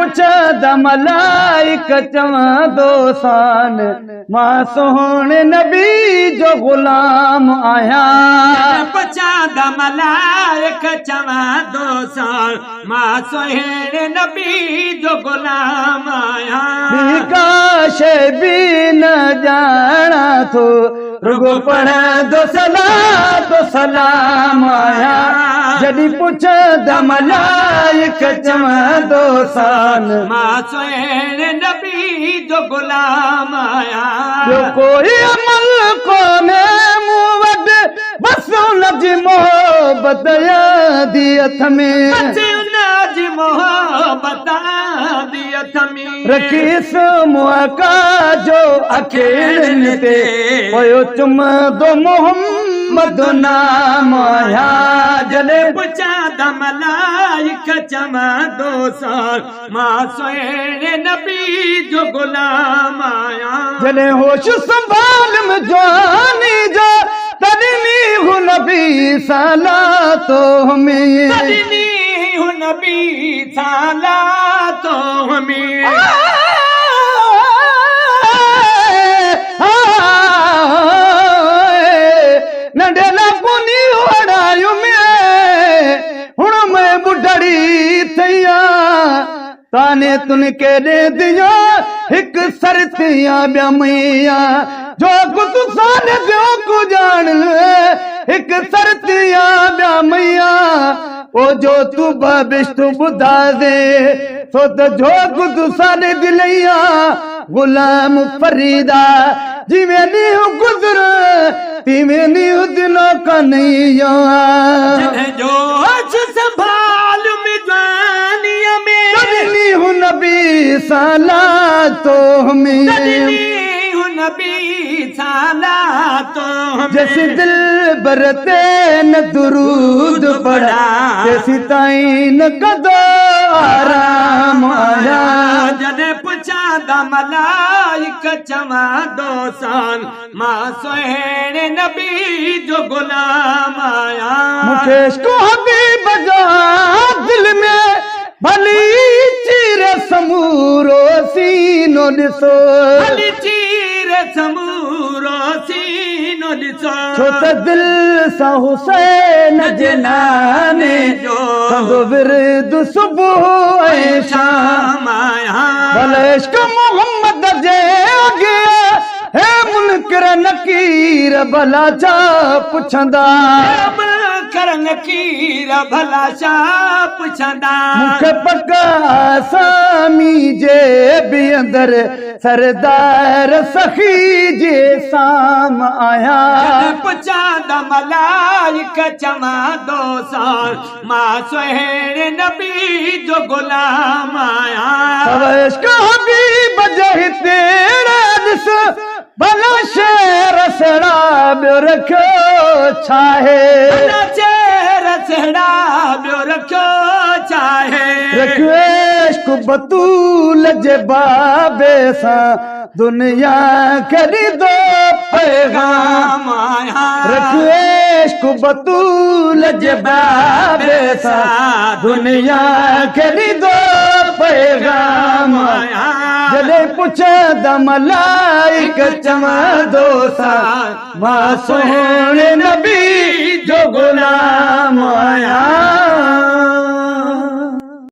پڇندا ملائڪ چوندوسان مان سهڻي نبي جو غلام آهيان. جڏهن پڇندا ملائڪ چوندوسان مان سهڻي نبي جو غلام آهيان. ٻي ڪا شيء به نه ڄاڻان ٿو رڳو پڙهندو صلات و سلام آهيان. جڏهن پڇندا ملائڪ چوندوسان. مان سهڻي نبي جو غلام آهيان. ٻيو ڪوئي عمل ڪونهي مون وٽ بس ان جي محبت آندي اٿم. بس ان جي محبت آندي اٿم. رکيس مون آقا جو اکين تي پيو چمندو محمد نام آهيان. جڏهن پڇندا ملائڪ چوندوسان مان سهڻي نبي جو غلام آهيان. جڏهن هوش سنڀاليم جواني جو تڏهن نينهن نبي سان لاتو هئم. تڏهن نينهن نبي سان لاتو هئم. ننڍي لاڪوني وڙايم هڻ مين ٻڍڙي ٿيان تاني تن ڪيڏي ديا هڪ سرتيان ٻيا ميا جو ڪجهه سال ٻيو ڪو ڄاڻ هڪ سرتيان ٻيا ميا او جو تون بابشت ٻڌا the سو ته جو ڪجهه سال دليا غلام فريدا جيوين ڏينهن گذر تيوين ڏينهن دلو ڪنيا. جڏهن جوش سنڀاليم جوانيء ۾. تڏهن ڏينهن نبي سان لاتو هئم. تڏهن ڏينهن نبي سان لاتو هئم. جيسين دلبر تي نه درود پڙهان تيسين تائين نه ڪندو آرام آهيان. جڏهن پڇاندا ملائڪ چوندوسان مان سهڻي نبي جو غلام آهيان. مون کي عشق حبيب جو آ دل ۾ ڀلي چيري سمورو سينو ڏسو. ڀلي چيري سمورو سينو ڏسو. ڇو ته دل سان حسين جي ناني جو ڪندو ورد صبح ۽ شام شام آهيان. ڀل عشق محمد جي اڳيان هي منڪر نڪير ڀلا ڇا پڇندا. هي منڪر نڪير ڀلا ڇا پڇندا. مون کي پڪ آسامي جي به اندر سردار سخي جي سام آهيان. جڏهن پڇاندا ملائڪ چوندوسان مان سهڻي نبي جو غلام آهيان. سو عشق حبيب جي هتي ڏس ڀلا شعر سهڙا ٻيو رکيو ڇاهي. ڀلا شعر سهڙا ٻيو رکيو ڇاهي. رکيو عشق بتول جي بابي سان دنيا کي ڏيندو پيغام. رکيو عشق بتول جي بابي سان دنيا کي ڏيندو پيغام. جڏهن پڇندا ملائڪ چوندوسان مان سهڻي نبي جو غلام آهيان.